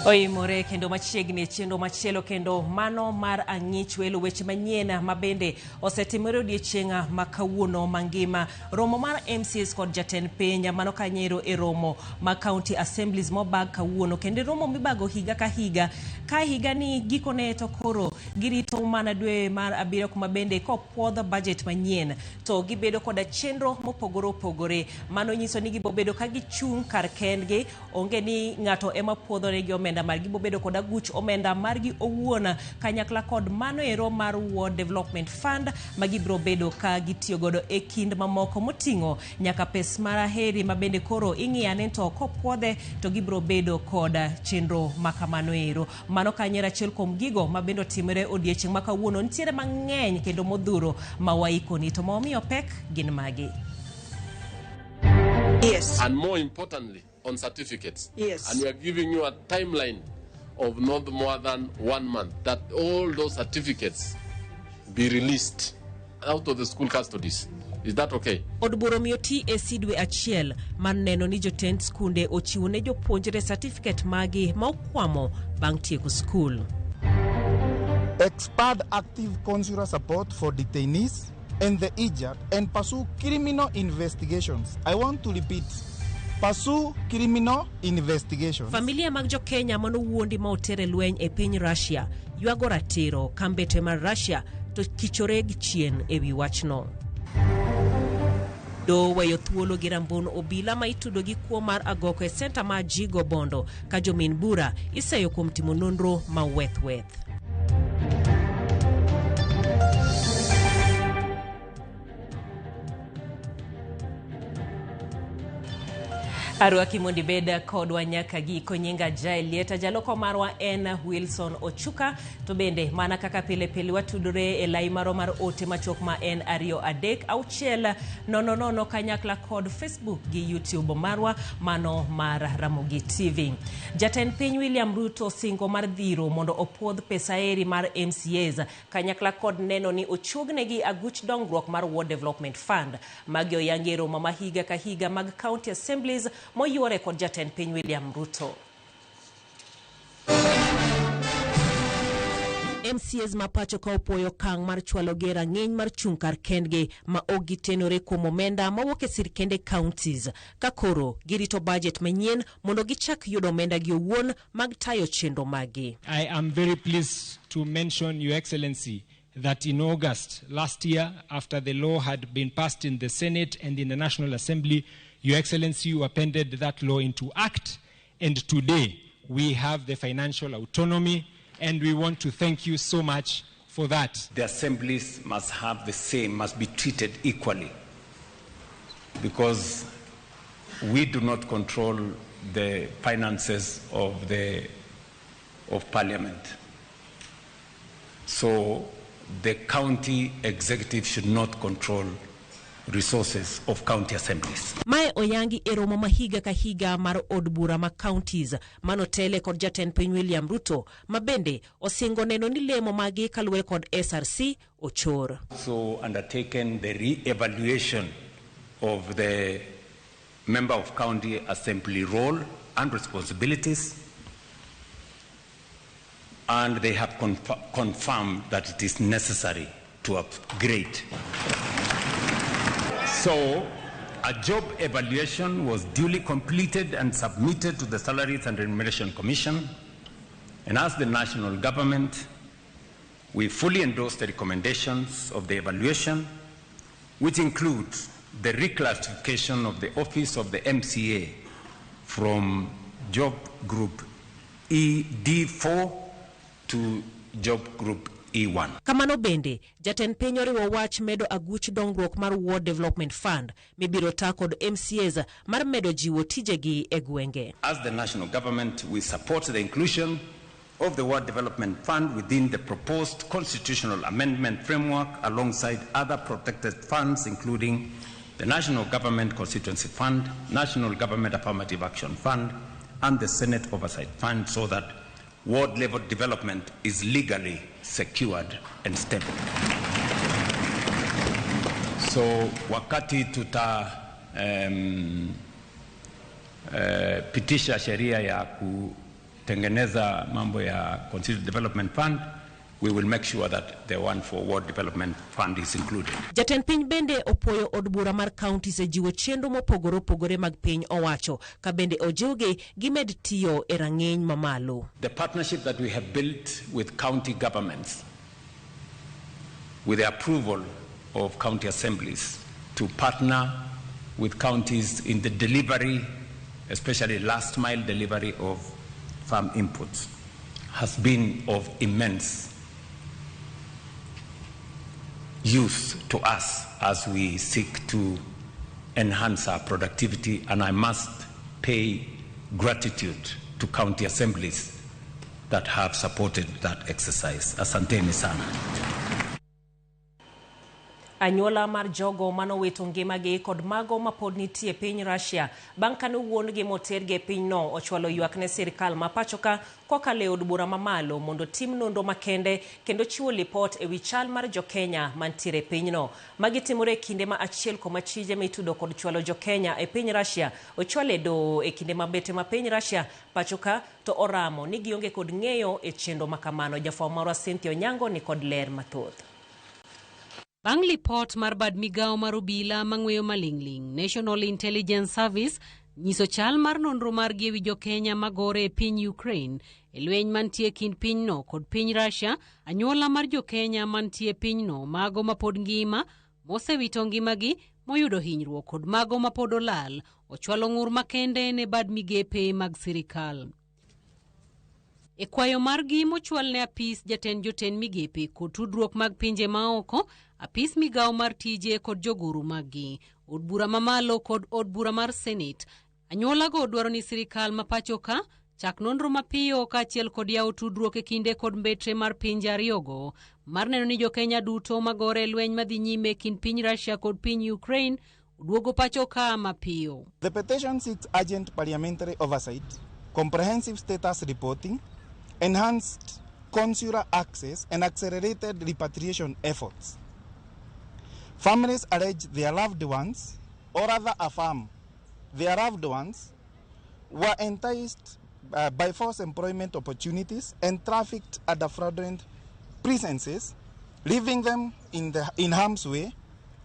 Oimore kendo machiegni chenro machielo kendo mano mar ang'ich welo weche manyien ma bende osetimore odiechieng' ma kawuono mangima. Romo mar MCAs kod jatend piny mano kanyero e romo ma county assemblies mobag kawuono kendo romo mibago higa ka higa ka higa ni gikone to koro girito mana dwe mar abiriyo kuma bende kopuodh budget manyien to gibedo koda chenro mopogore opogore. Mano nyiso ni gibobedo ka gichung' kar kendgi, onge ni ng'ato ema puodhonegi omenda margi, gibobedo kod aguch omenda margi owuon kanyakla kod mano ero mar Ward Development Fund ma gibiro bedo ka gitiyo godo e kind mamoko moting'o nyaka pes mar aheri ma bende koro ing'iyane to kopuodhe to gibiro bedo kod chenro ma kamano ero. Mano kanyo achiel kuom gigo ma bende otimore odiechieng' ma kawuono nitiere mang'eny kendo modhuro ma waikoni to ma omiyo pek gin magi. Yes. And more importantly, on certificates. Yes. And we are giving you a timeline of not more than 1 month that all those certificates be released out of the school custodies. Is that okay? Od bura omiyo TSC dwe achiel mar neno ni jotend skunde ochiwo ne jopuonjre certificate magi ma okwamo bang' tieko skul. Expand active consular support for detainees and the injured and pursue criminal investigations. I want to repeat, pursue criminal investigations. Familia mag jo-Kenya manowuondi ma otere lweny e piny Russia ywago ratiro ka mbete mar Russia to kichore gi chien e wi wachno. Do weyo thuolo gi rambun obila ma itudo gi kuo mar agoko e senta ma Jigo Bondo ka jomin bura iseyo kuom timo nonro ma weth weth. Arwaki mondo ibed kodwa nyaka giko. Nyinga Jael Lieta, jaloko marwa en Wilson Ochuka, to bende mana kaka pile pile watudore e lai marwa mar ote machuok ma en 2 3 6 0 0 kanyakla kod Facebook gi YouTube marwa mano mar Ramogi TV. Jatend piny William Ruto singo mar dhiro mondo opuodh pesa eri mar MCAs kanyakla kod neno ni ochuognegi aguch dongruok mar Ward Development Fund. Magi oyangi e romo ma higa ka higa mag county assemblies moyuore kod jatend piny William Ruto. MCAs ma pacho ka opuoyo okang' mar chwalo gi e rang'iny mar chung' kar kendgi ma ok gitenore kuom omenda mawuok e sirkende counties ka koro girito budget manyien mondo gichak yudo omenda gi owuon mag tayo chenro maggi. I am very pleased to mention, Your Excellency, that in August last year, after the law had been passed in the Senate and in the National Assembly, Your Excellency, you appended that law into act, and today we have the financial autonomy, and we want to thank you so much for that. The assemblies must have the same, must be treated equally, because we do not control the finances of Parliament. So the county executive should not control resources of county assemblies. Mae oyangi e romo ma higa ka higa mar od bura ma counties manotele kod jatend piny William Ruto ma bende osingo neno ni lemo magi kaluwore kod SRC ochor. So undertaken the re-evaluation of the member of county assembly role and responsibilities, and they have confirmed that it is necessary to upgrade. So, a job evaluation was duly completed and submitted to the Salaries and Remuneration Commission, and as the national government, we fully endorse the recommendations of the evaluation, which includes the reclassification of the office of the MCA from job group ED4 to job group E1. Kamano bende, jatend piny oriwo wach medo aguch dongruok mar Ward Development Fund mibiro ta kod MCAs mar medo jiwo tijegi e gwenge. As the national government, we support the inclusion of the Ward Development Fund within the proposed constitutional amendment framework alongside other protected funds, including the National Government Constituency Fund, National Government Affirmative Action Fund, and the Senate Oversight Fund, so that ward level development is legally secured and stable. So wakati tuta pitisha sheria ya Tunapotengeneza mambo ya Constituency Development Fund, we will make sure that the one for Ward Development Fund is included. Jatend piny bende opuoyo od bura mar counties e jiwo chenro mopogore opogore mag piny owacho ka bende ojiwgi gimed tiyo e rang'iny mamalo. The partnership that we have built with county governments, with the approval of county assemblies, to partner with counties in the delivery, especially last mile delivery of farm inputs, has been of immense use to us as we seek to enhance our productivity, and I must pay gratitude to county assemblies that have supported that exercise. Asanteni sana. Anyuola mar jogo manowito ngimagi kod mago mapod nitie e piny Russia bang' kane wuon-gi motergi e pinyno ochwalo ywak ne sirkal ma pachoka kokalo e od bura mamalo mondo tim nonro makende kendo chiwo lipot ewi chal mar jokenya mantiere e pinyno. Magi timore e kinde ma achiel kuom achije mitudo kod chwalo jokenya e piny Russia ochwal e doho e kinde ma bete ma piny Russia pachoka to oramo ni gionge kod ng'eyo e chenro makamano. Jafwambo marwa Cynthia Onyango ni kod ler mathoth. Bang' lipot mar bad migawo mar obila mang'weyo maling'ling' National Intelligence Service nyiso chal mar nonro margi ewi jokenya magore e piny Ukraine e lweny mantie kind pinyno kod piny Russia. Anyuola mar jokenya mantie e pinyno, mago mapod ngima, mosewito ngimagi, moyudo hinyruok kod mago mapod olal, ochwalo ng'ur makende ne bad migepe mag sirikal. E kwayo margi mochwal ne apis jatend jotend migepe kod tudruok mag pinje maoko, apis migawo mar tije kod jogoro maggi, od bura mamalo kod od bura mar Senate, anyuolago dwaro ni sirikal ma pacho ka chak nonro mapiyo kaachiel kod yawo tudruok e kinde kod mbetre mar pinje ariyogo mar neno ni jokenya duto magore e lweny madhi nyime e kind piny Russia kod piny Ukraine oduogo pacho ka mapiyo. The petition seeks urgent parliamentary oversight, comprehensive status reporting, enhanced consular access, and accelerated repatriation efforts. Families allege their loved ones, or rather affirm their loved ones, were enticed by false employment opportunities and trafficked under fraudulent pretenses, leaving them in harm's way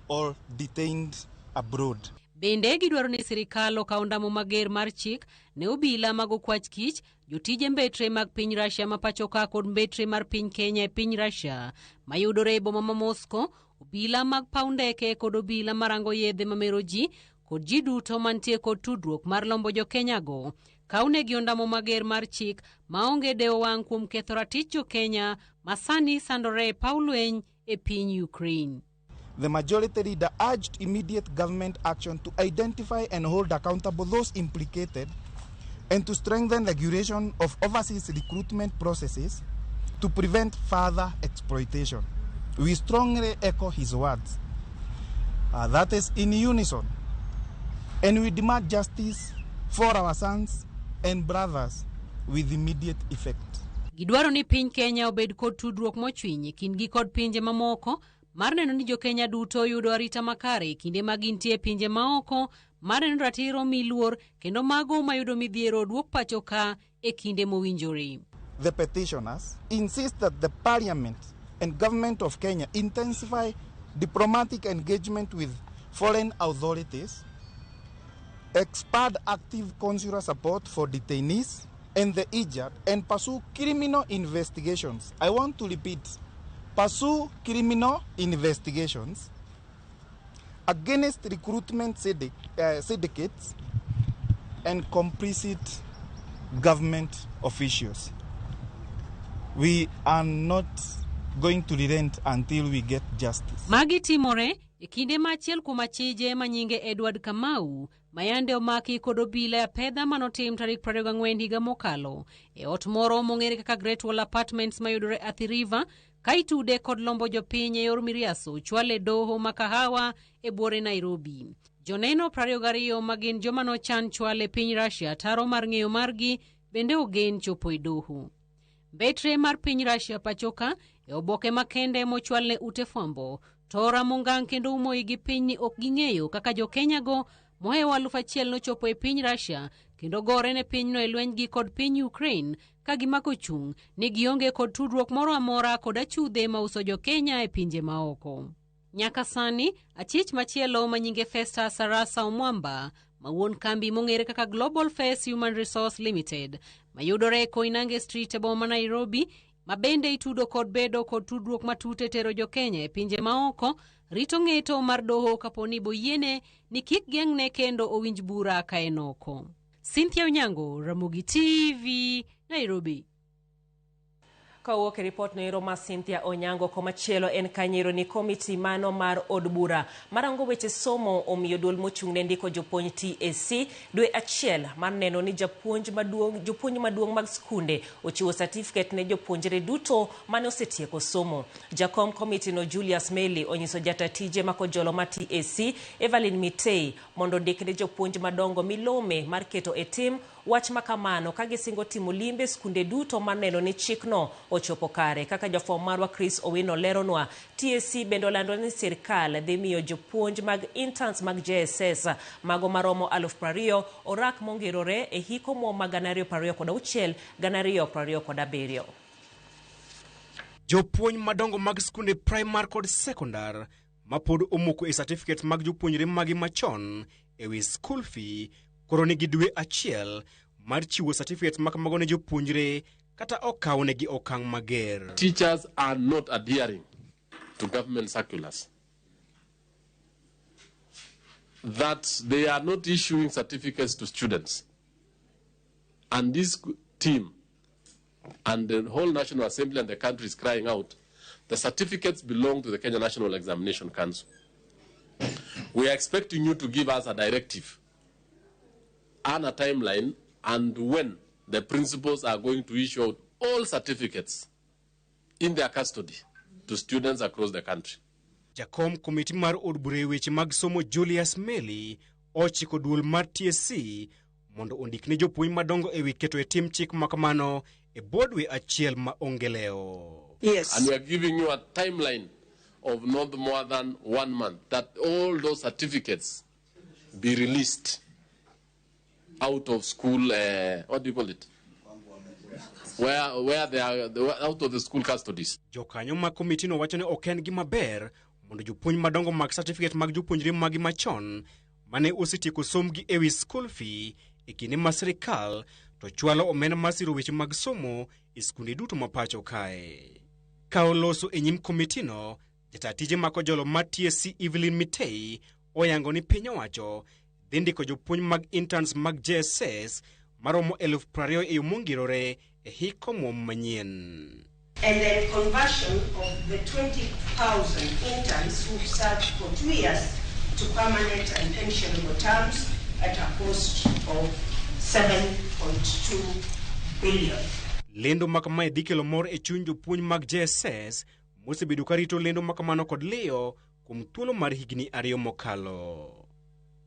or detained abroad. Bende gidwaro ni sirikal okaw ondamo mager mar chik ne obila mag okwach kich, jotije mbetre mag piny Russia ma pacho ka kod mbetre mar piny Kenya e piny Russia mayudore e boma ma Moscow, obila mag paw ndeke kod obila marango yedhe mamero ji kod ji duto mantie kod tudruok mar lombo jokenya go. Kawnegi ondamo mager mar chik maonge dewo wang' kuom ketho ratich jokenya ma sani sandore e paw lweny e piny Ukraine. The majority leader urged immediate government action to identify and hold accountable those implicated and to strengthen regulation of overseas recruitment processes to prevent further exploitation. We strongly echo his words. That is in unison. And we demand justice for our sons and brothers with immediate effect. Gidwaro ni piny Kenya obed kod tudruok mochwiny e kindgi kod pinje mamoko mar neno ni jokenya duto yudo arita makare e kinde ma gintie e pinje maoko, mar neno ratiro mi luor kendo mago mayudo midhiero oduok pacho ka e kinde mowinjore. The petitioners insist that the parliament and government of Kenya intensify diplomatic engagement with foreign authorities, expand active consular support for detainees and the injured, and pursue criminal investigations. I want to repeat, pursue criminal investigations against recruitment syndicates and complicit government officials. We are not going to relent until we get justice. Magi timore e kinde ma achiel kuom achije ma nyinge Edward Kamau mayande omaki kod obila e apedha manotim tarik 24 higa mokalo e ot moro mong'ere kaka Great Wall Apartments mayudore Athi River ka itude kod lombo jopiny e yor miriaso chwale doho ma Kahawa e buore Nairobi. Joneno 22 ma gin joma nochan chwale piny Russia taro mar ng'eyo margi bende ogen chopo e doho. Mbetre mar piny Russia pachoka e oboke makende mochwal ne ute fwambo tora mongang' kendo umo igi piny ni ok ging'eyo kaka jokenya go mohewo 1,000 nochopo e piny Russia kendo gore ne pinyno e lwenygi kod piny Ukraine ka gimako chung' ni gionge kod tudruok moro amora kod achudhe mauso jo-Kenya e pinje maoko. Nyaka sani, achich machielo ma nyinge Festus Arasa Omwamba, ma wuon kambi mong'ere kaka Global Face Human Resource Limited, mayudore e Koinange Street e boma ma Nairobi, ma bende itudo kod bedo kod tudruok matut e tero jo-Kenya e pinje maoko, rito ng'eto mar doho kapo ni boyiene ni kik geng'ne kendo owinj bura ka en oko. Cynthia Onyango, Ramogi TV, Nairobi. Kawuok e ripot no ero mar Cynthia Onyango. Komachielo en kanyero ni komiti mano mar od bura marango weche somo omiyo duol mochung' ne ndiko jopuonj TSC dwe achiel mar neno ni japuonj maduong' jopuonj maduong' mag skunde ochiwo certificate ne jopuonjre duto mane osetieko somo. Jakom komiti no Julius Meli onyiso jata tije makojolo mar TSC Evelyn Mitei mondo ondik ne jopuonj madongo milome mar keto e tim wach makamano ka gisingo timo limbe skunde duto mar neno ni chikno ochopo kare. Kaka jafwambo marwa Chris Owino leronwa, TSC bende olando ni sirkal dhi miyo jopuonj mag interns mag JSS mago maromo 20,000 orak mongirore e hik omuom ma 2026 2027. Jopuonj madongo mag skunde primar kod sekondar mapod omoko e certificate mag jopuonjre magi machon e wi school fee koro nigi dwe achiel mar chiwo certificate makamago ne jopuonjre kata okawnegi okang' mager. Teachers are not adhering to government circulars. That they are not issuing certificates to students. And this team and the whole National Assembly and the country is crying out, the certificates belong to the Kenya National Examination Council. We are expecting you to give us a directive and a timeline and when the principals are going to issue out all certificates in their custody to students across the country. Jakom komiti mar od bura e weche mag somo Julius Meli ochiko duol mar TSC mondo ondik ne jopuonj madongo e wi keto e tim chik makamano e bwo dwe achiel ma onge lewo. Yes. And we are giving you a timeline of not more than one month that all those certificates be released out of school, what do you call it? Where they are, out of the school custodies. Jokanyo mag komitino wacho ni ok en gima ber mondo jopuonj madongo mag certificate mag jopuonjre magi machon mane osetieko sombgi e wi school fee e kinde ma sirikal to chwalo omenda mar siro weche mag somo e skunde duto ma pacho kae. Ka oloso e nyim komitino, jata tije makojolo mar TSC Evelyn Mitei oyango ni piny owacho dhi ndiko jopuonj mag interns mag JSS maromo 20,000 e yo mongirore e hik omuom manyien. And then conversion of the 20,000 interns who served for 2 years to permanent and pensionable terms at a cost of 7.2 billion. Lendo ma kamae dhi kelo mor e chuny jopuonj mag JSS mosebedo ka rito lendo ma kamano kod liyo kuom thuolo mar higni 2 mokalo.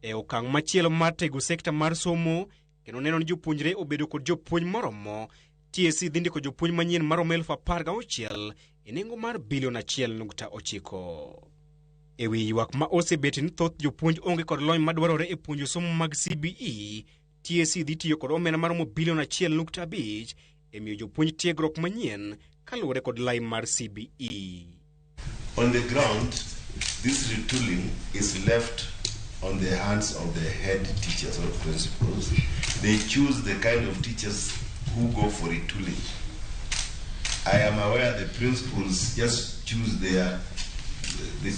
E okang' machielo mar tego sekta mar somo kendo neno ni jopuonjre obedo kod jopuonj moromo, TSC dhi ndiko jopuonj manyien maromo 16,000 e nengo mar bilion 1.9. E wi ywak ma osebet ni thoth jopuonj onge kod lony madwarore e puonjo somo mag CBE, TSC dhi tiyo kod omenda maromo bilion 1.5 e miyo jopuonj tiegruok manyien kaluwore kod lai mar CBE. On the ground, this retooling is left on the hands of the head teachers or principals. They choose the kind of teachers who go for retooling. I am aware the principals just choose the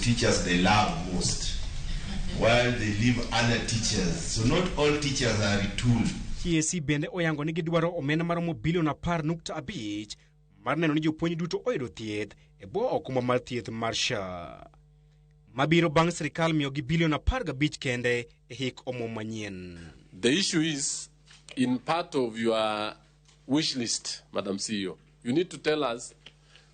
teachers they love most, while they leave other teachers. So not all teachers are retooled. TSC bende oyango ni gidwaro omenda maromo bilion 10.5 mar neno ni jopuonj duto oyudo thieth e bwo okumba mar thieth mar SHA. Mabiro bang' sirikal miyogi bilion 15 kende e hik omuom manyien. The issue is, in part of your wish list, Madam CEO, you need to tell us,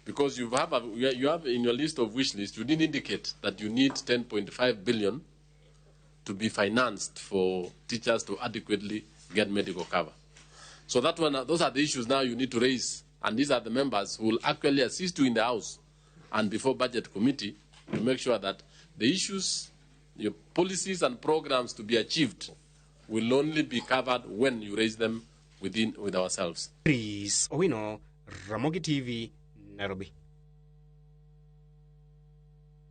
because you have in your list of wish list, you didn't indicate that you need 10.5 billion to be financed for teachers to adequately get medical cover. So that one, those are the issues now you need to raise, and these are the members who will actually assist you in the House and before budget committee to make sure that the issues Your policies and programs to be achieved will only be covered when you raise them with ourselves. Chris Owino, Ramogi TV, Nairobi.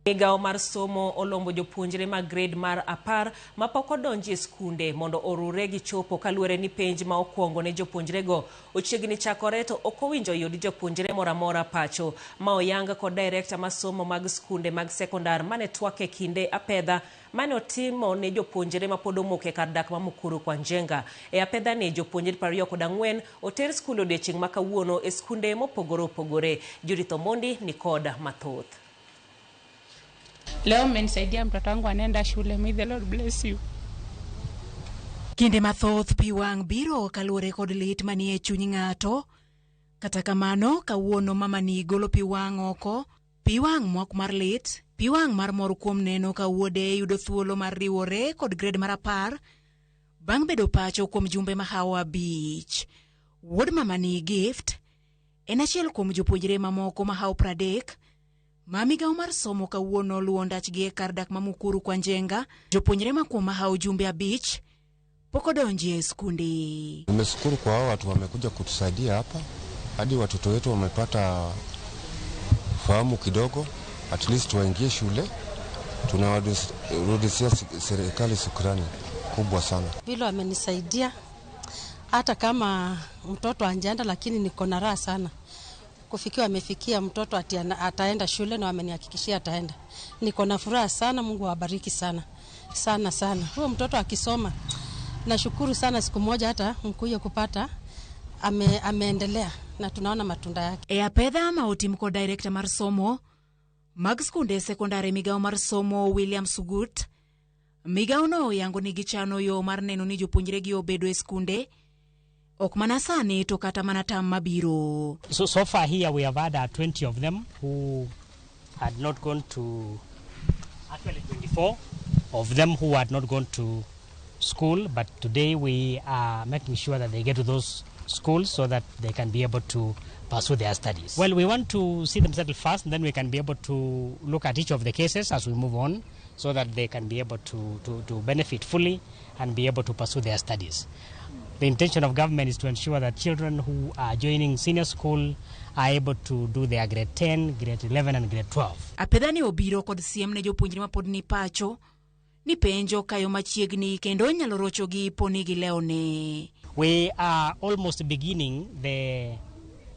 Migawo mar somo olombo jopuonjre mag grade mar 10 mapok odonji e skunde mondo orure gi chopo kaluwore ni penj ma okwongo ne jopuonjrego ochiegni chakore to ok owinjo yud jopuonjre moro amora pacho ma oyang kod direkta mar somo mag skunde mag sekondar mane twak e kinde apedha mane otimo ne jopuonjre mapod omoko e kar dak ma Mukuru kwa Njenga. E apedha ni jopuonjre 24 oter skul odiechieng' ma kawuono e skunde mopogore opogore. Judith Omondi ni kod mathoth. Leo mmenisaidia, mtoto wangu anaenda shule. May the Lord bless you. Kinde mathoth pi wang' biro kaluwore kod lit manie chuny ng'ato. Kata kamano, kawuono mama ni golo pi wang' oko, pi wang' mok mar lit, pi wang' mar mor kuom neno ka wuode yudo thuolo mar riwore kod grade mar 10 bang' bedo pacho kuom jumbe mahawo 5. Wuod mamani Gift en achiel kuom jopuonjre mamoko mahawo 30 ma migawo mar somo kawuono luwo ndachgi e kar dak ma Mukuru kwa Njenga. Jopuonjre ma kuom mahawo jumbe 5 pok odonji e skunde. Nimeshukuru kwa hao watu wamekuja kutusaidia hapa, hadi watoto wetu wamepata fahamu kidogo, at least waingie shule. Tunawarudishia serikali shukrani kubwa sana. Vile wamenisaidia hata kama mtoto anjaenda, lakini niko na raha sana kufikia wamefikia mtoto ati ataenda shule na wamenihakikishia ataenda. Niko na furaha sana, Mungu awabariki sana sana sana. Huyo mtoto akisoma, nashukuru sana, siku moja hata mkuye kupata ameendelea na tunaona matunda yake. E apedha ma otim kod direkta mar somo mag skunde sekondar migawo mar somo William Sugut, migawo no oyango ni gichano yo mar neno ni jopuonjre gi obedo e skunde ok mana sani to kata mana tam mabiro. So far here we have had 20 of them who had not gone to, actually 24 of them who had not gone to school, but today we are making sure that they get to those schools so that they can be able to pursue their studies. Well, we want to see them settle first, and then we can be able to look at each of the cases as we move on so that they can be able to benefit fully and be able to pursue their studies. The intention of government is to ensure that children who are joining senior school are able to do their grade 10, grade 11 and grade 12. Apedha ni obiro kod siem ne jopuonjre mapod ni pacho ni penjo kayo machiegni kendo nyalo rochogi poni gilewne. We are almost beginning the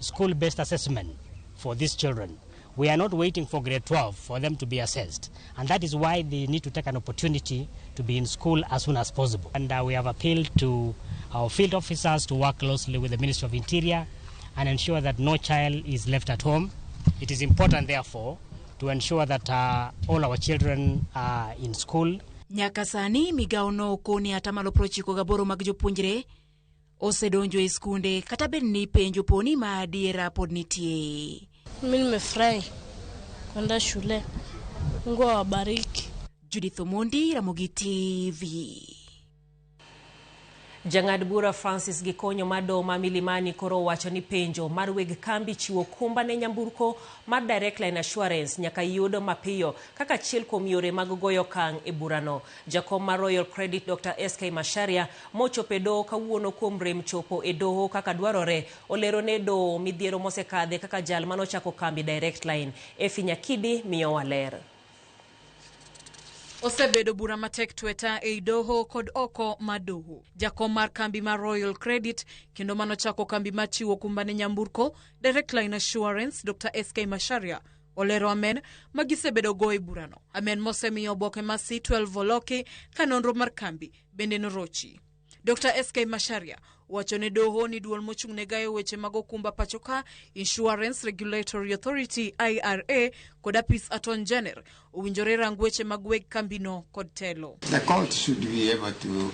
school-based assessment for these children. We are not waiting for grade 12 for them to be assessed, and that is why they need to take an opportunity to be in school as soon as possible. And we have appealed to our field officers to work closely with the Ministry of Interior and ensure that no child is left at home. It is important, therefore, to ensure that all our children are in school. Nyaka sani migawo no koni 98% mag jopuonjre osedonjo e skunde kata bed ni penjo poni ma adiera pod nitie. Mimi nimefurahi kwenda shule. Mungu awabariki. Judith Omondi, Ramogi TV. Jang'ad bura Francis Gikonyo ma Milimani koro owacho ni penjo mar weg kambi chiwo kumba ne nyamburko mar Direct Line Assurance nyaka yud mapiyo kaka achiel kuom yore mag goyo okang' e burano. Jakom mar Royal Credit Dr. SK Macharia mochopo e doho kawuono kuom rem chopo e doho kaka dwarore olero ne doho midhiero mosekadhe kaka jal manochako kambi Direct Line. Efi Nyakidi miyowa ler. Osebedo bura matek tweta ei doho kod oko mar doho. Jakom mar kambi mar Royal Credit kendo manochako kambi mar chiwo kumba ne nyamburko Direct Line Assurance Dr. SK Macharia olero amen ma gisebedo go e burano. Amen mosemiyo oboke mar C12 oloki ka nonro mar kambi bende norochi. Dr. SK Macharia wacho ne doho ni duol mochung' ne gayo weche mag okumba pachoka Insurance Regulatory Authority IRA kod apis Attorney General owinjore rang weche mag weg kambino kod telo. The court should be able to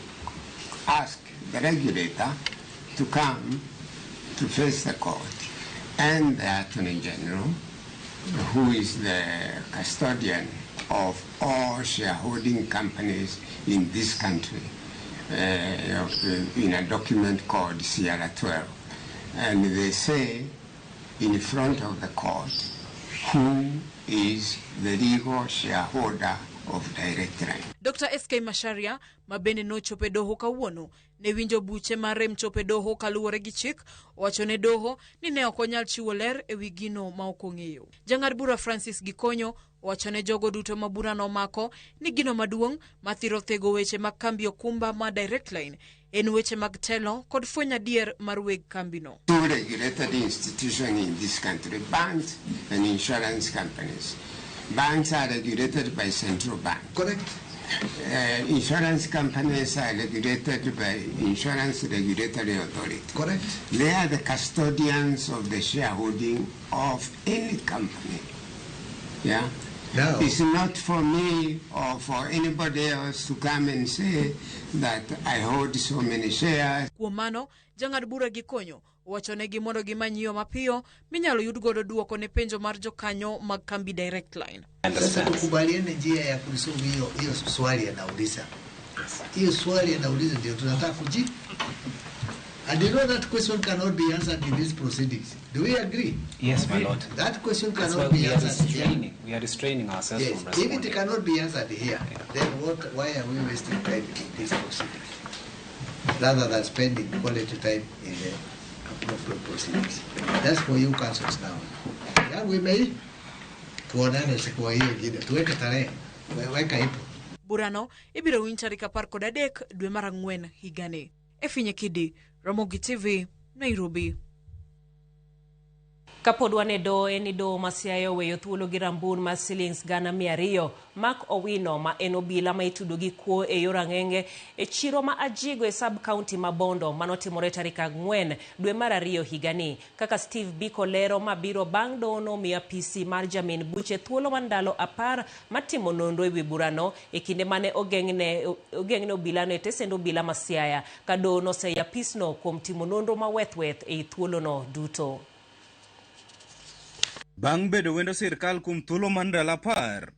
ask the regulator to come to face the court and the Attorney General, who is the custodian of all shareholding companies in this country, in a document called CR12. And they say in front of the court who is the legal shareholder of Direct Line. Dr. SK Macharia ma bende nochopo e doho kawuono ne winjo buche mar rem chopo e doho kaluwore gi chik owacho ne doho ni ne ok onyal chiwo ler e wi gino ma ok ong'eyo. Jang'ad bura Francis Gikonyo owacho ne jogo duto ma burano omako ni gino maduong' mathiro thego weche mag kambi okumba ma Direct Line en weche mag telo kod fwenyo adier mar weg kambino. Two regulated institutions in this country, banks and insurance companies. Banks are regulated by central bank. Correct. Insurance companies are regulated by Insurance Regulatory Authority. Correct. They are the custodians of the shareholding of any company. Yeah. Now, It's not for me or for anybody else to come and say that I hold so many shares. Kuom mano, jang'ad bura Gikonyo owachonegi mondo gimany yo mapiyo minyalo yud godo duoko ne penjo mar jokanyo mag kambi Direct Line. Sasa tukubaliane njia ya kulisolve hiyo swali anauliza. Hiyo swali anauliza ndio tunataka kujibu. And you know that question cannot be answered in these proceedings. Do we agree? Yes, my lord. That question That's why cannot be we are answered here. restraining. We are restraining ourselves Yes, from if it responding. cannot be answered here, then what, why are we wasting time in these proceedings? Rather than spending quality time in the appropriate proceedings. That's for you counsels now. Yeah, we may tuonane siku hiyo ingine, tuweke tarehe, weka ipo. Burano ibiro winj tarik 13 dwe mar ang'wen higani. Effie Nyakidi, Ramogi TV, Nairobi. Kapod wan e doho en ni doho ma Siaya oweyo thuolo gi rambun mar silings 200,000 Mark Owino ma en obila ma itudo gi kuo e yor ang'enge e chiro ma Ajigo e sub county ma Bondo manotimore tarik 4 dwe mar 2 higani. Kaka Steve Biko lero ma biro bang' doho nomiyo apisi mar jamin buche thuolo mar ndalo 10 mar timo nonro ewi burano e kinde mane ogeng'ne obilano e tesend obila ma Siaya ka doho noseyo apisno kuom timo nonro mawethweth ei thuolono duto. Bang' bedo wendo sirkal kuom thuolo mar ndalo 10,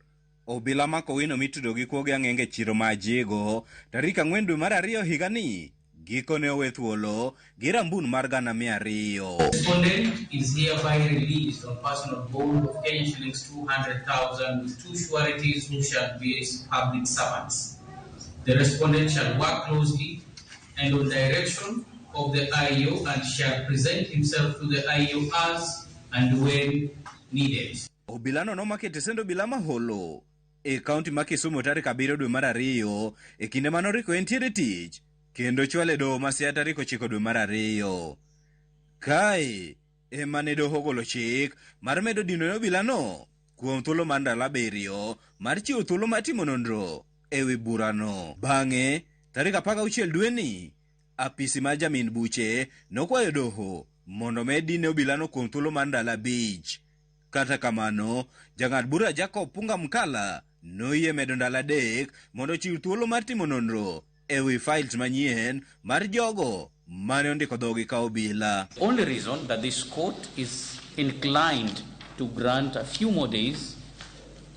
obila Mark Owino mitudo gi kuo gi ang'enge e chiro ma Ajigo tarik 4 dwe mar 2 higani gikone owe thuolo gi rambun mar 200,000. Respondent is hereby released on personal bond of Kenya shillings 200,000 with two sureties who shall be public servants. The respondent shall work closely and on direction of the IO and shall present himself to the IO as and when needed. Obilano nomako e tesend obila ma Holo e kaunti ma Kisumu tarik 7 dwe mar 2 e kinde manoriko entiere tich kendo chwale doho ma Siaya tarik 9 dwe mar 2. Kae ema ne doho ogolo chik mar medo dino ne obilano kuom thuolo mar ndalo 7 mar chiwo thuolo mar timo nonro ewi burano. Bang'e tarik 16 dweni apisi mar jamin buche nokwayo doho mondo med dine obilano kuom thuolo mar ndalo 5. Kata kamano, jang'ad bura Jacob Punga Mkala noyie medo ndalo 3 mondo ochiw thuolo mar timo nonro ewi files manyien mar jogo mane ondiko dhogi ka obila. Only reason that this court is inclined to grant a few more days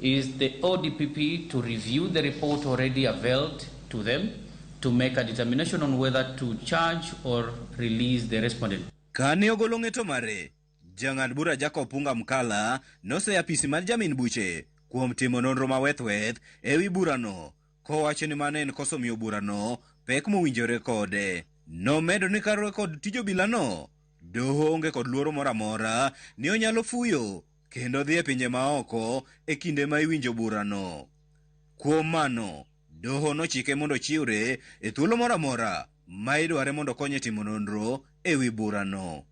is the ODPP to review the report already availed to them to make a determination on whether to charge or release the respondent. Kane ogolo ng'eto mare, jang'ad bura Jacob Punga Mkala noseyo apisi mar jamin buche kuom timo nonro mawethweth ewi burano kowacho ni mano en koso miyo burano pek mowinjore kode. Nomedo ni kaluwore kod tij obilano, doho onge kod luoro moro amora ni onyalo fuyo kendo dhi e pinje maoko e kinde ma iwinjo burano. Kuom mano, doho nochike mondo ochiwre e thuolo moro amora ma idware mondo okonye timo nonro ewi burano.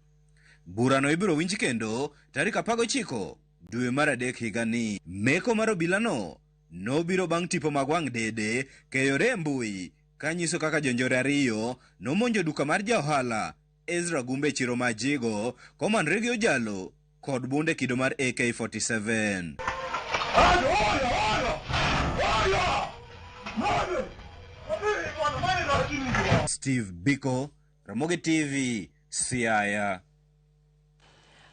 Burano ibiro winj kendo tarik 19 dwe mar 3 higani. Meko mar obilano nobiro bang' tipo mag wang' dede keyore e mbui kanyiso kaka jonjore 2 nomonjo duka mar ja ohala Ezra Gumbe e chiro ma Ajigo komanore gi ojalo kod bunde kido mar AK-47. Steve Biko, Ramogi TV, Siaya.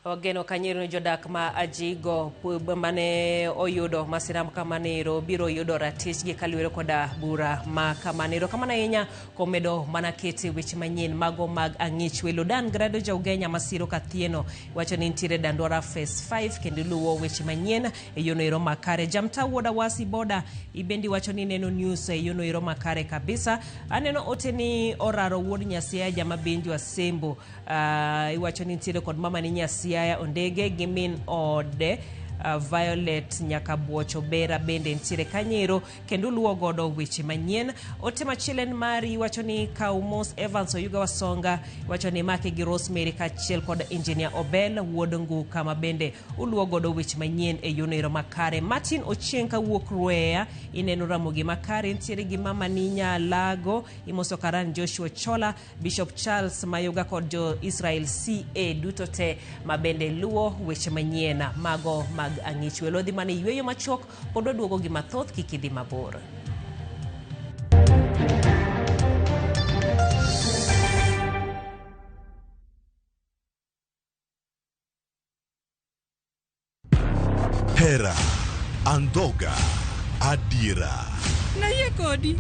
Wageno kanyero ni jodak ma Ajigo mane oyudo masira kamanero biro yudo ratichgi kaluwore koda bura ma kamanero. Kamano ahinya komedo mana kete weche manyien mago mag ang'ich welo. Dan Grado Jaugenya Masiro Kathieno wacho ni nitiere Dandora Phase 5 kendo luwo weche manyien e yono ero makare. Jamta Wuod Awasi Boda ibendi wacho ni neno news e yono ero makare kabisa. Aneno ote ni Oraro Wuod Nyasiaya jama Benjo Asembo iwacho ni nitiere kod mama ni Nyasiaya Ondege gi min ode Violet Nyakabuocho Bera bende nitiere kanyero kendo luwo godo weche manyien. Ote machielo en mari wacho ni Kaumos Evans Oyuga Wasonga wacho ni make gi Rosemary kaachiel kod Engineer Obel Wuod Nguka ma bende uluwo godo weche manyien e yono ero makare. Martin Ochieng kawuok Rweya ineno Ramogi makare nitiere gi mama ni Nyalago imoso Karan Joshua Chola Bishop Charles Mayoga kod jo Israel CA duto te ma bende luwo weche manyien mago mag ang'ich. Welo dhi mana e yweyo machuok pod waduogo gi mathoth kik idhi mabor. Hera, andhoga, adiera. Nayie kodi.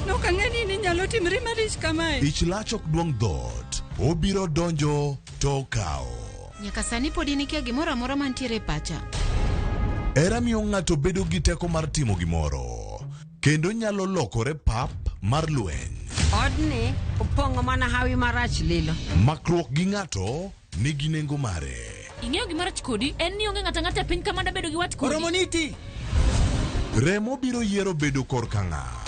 Nok ang'e ni ninyalo timri malich kamae. Ich lach ok duong' dhoot. Obiro donjo to okawo. Nyaka sani pod in ikia gimoro amora mantiere e pacha. Hera miyo ng'ato bedo gi teko mar timo gimoro, kendo nyalo lokore pap mar lweny. Odni opong'o mana hawi marach lilo. Makruok gi ng'ato nigi nengo mare. Ing'eyo gima rach kodi en ni onge ng'ato ang'ata e piny ka manda bedo gi wat kodi. Oromo niti. Remo biro yiero bedo korka ng'a.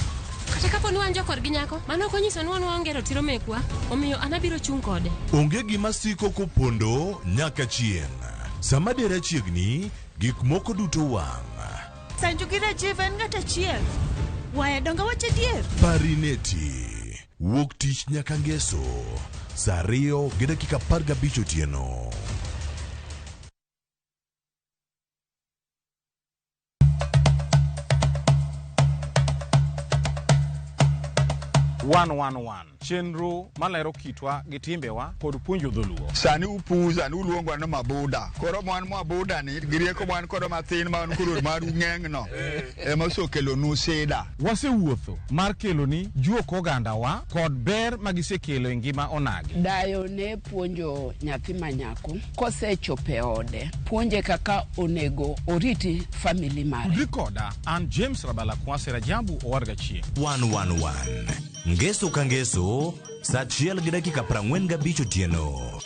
Kata kapo ni wan jokorgi nyako, mano ok onyiso ni wan waonge ratiro mekwa, omiyo an abiro chung' kode. Onge gima siko kopondo nyaka chieng'. Sama dera chiegni, gik moko duto wang'. Sanju gi Rajiv en ng'at achiel. Waya donge wach adier? Parineti. Wuok tich nyaka ngeso. Saa 2:15 otieno. One one one. Chenro malero kitwa gi timbewa kod puonjo dholuo. Sani upuza ni uluongwa ni mabuda. Koro mwan mabuda ni gi rieko mwan kodo mathin ma wan koro maru ng'eng no ema osekelonu sida. Wasewuotho mar keloni juok ogandawa kod ber ma gisekelo e ngima onagi. Dayo ne puonjo nyathi ma nyako kosechopo e ode, puonje kaka onego oriti family mare. Tudri koda an James Rabala Kwase Rajabu Owadga Chieng'. 111. Ngeso ka ngeso, saa 1:45 otieno.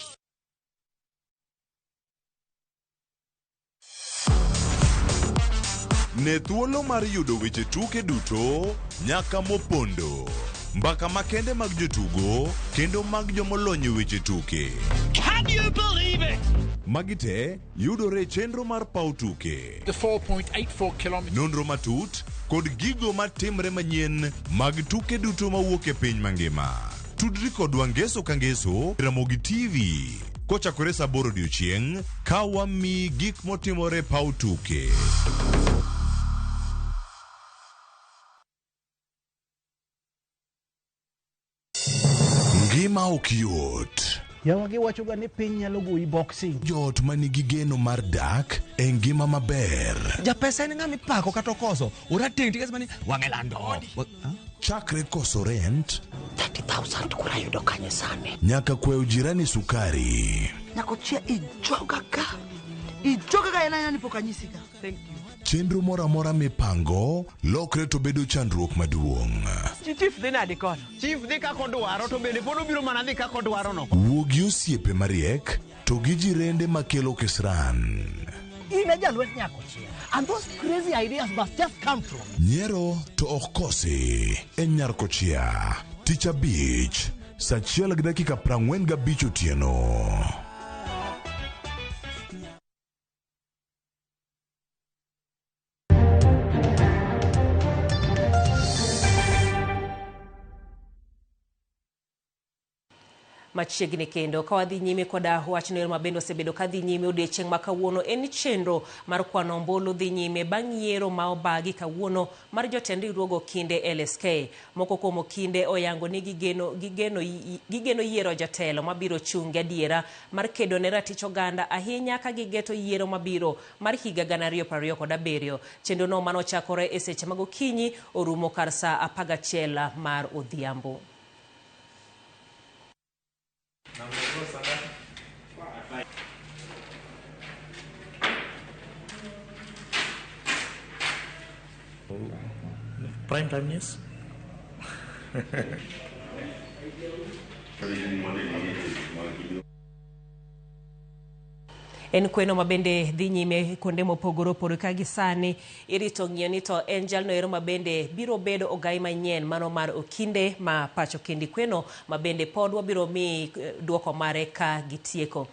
Ne thuolo mar yudo weche tuke duto nyaka mopondo. Mbaka makende mag jotugo kendo mag jomolony e weche tuke. Can you believe it? Magi te yudore e chenro mar paw tuke. The 4.84 kilometers. Nonro matut kod gigo matimre manyien mag tuke duto mawuok e piny mangima. Tudri kodwa ngeso ka ngeso Ramogi TV kochakore saa 8 odiochieng' ka wamiyi gik motimore e paw tuke. Ngima ok yot. Yawa giwachoga ni piny nyalo goyi boxing. Joot ma nigi geno mar dak e ngima maber. Japesa en ng'ama ipako kata okoso. Orateng' tikes mani wang'e lando. Chakre koso rent 30,000 kura yudo kanye sani. Nyaka kwayo jirani sukari. Nyakochia ijoga ka. Ijoga ka en aina ni pok anyisi ga. Thank you. Chenro moro amora mipango lokre to bedo chandruok maduong'. Chief dhi nade kono? Chief dhi kaka odwaro to bende pod obiro mana dhi kaka odwaro no. Wuo gi osiepe mariek to gi jirende makelo kisran. In e jalwet nyakochia. And those crazy ideas must just come from. Nyiero to ok kosi e Nyarkochia. Tich abich saa 1:45 otieno. Machiegni kendo ka wadhi nyime koda wachno ma bende osebedo ka dhi nyime odiechieng' ma kawuono en chenro mar kwano ombulu dhi nyime bang' yiero ma obagi kawuono mar jotend riwruog okinde LSK. Moko kuom okinde oyango ni gigeno yiero jatelo mabiro chung' gi adiera mar kedo ne ratich oganda ahinya ka gigeto yiero mabiro mar higa 2027. Chenro no manochakore e seche mag okinyi orumo kar saa 11 mar odhiambo. Prime time news. En kweno ma bende dhi nyime kuonde mopogore opogore ka gi sani irito ng'iyo ni to en jalno ero ma bende biro bedo ogai manyien mano mar okinde ma pacho kendi kweno ma bende pod wabiro mi duoko mare ka gitieko.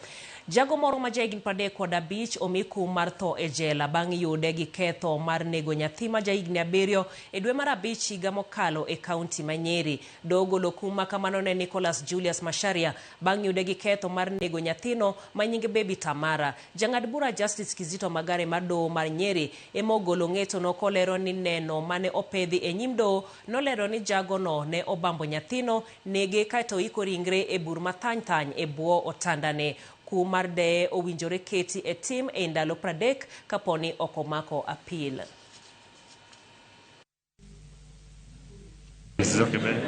Jago moro ma jahigni 35 omi kum mar tho e jela bang' yude gi ketho mar nego nyathi ma jahigni 7 e dwe mar 5 higa mokalo e kaunti ma Nyeri. Doho ogolo kum ma kamano ne Nicholas Julius Macharia bang' yude gi ketho mar nego nyathino ma nyinge Baby Tamara. Jang'ad bura Justice Kizito Magare mar doho mar Nyeri ema ogolo ng'etono kolero ni neno mane opedhi e nyim doho nolero ni jagono ne obambo nyathino, nege kaeto oiko ringre e bur mathany thany e bwo otandane. Kum mar deye owinjore keti e tim e ndalo 30 kaponi ok omako apil. This is okay, man.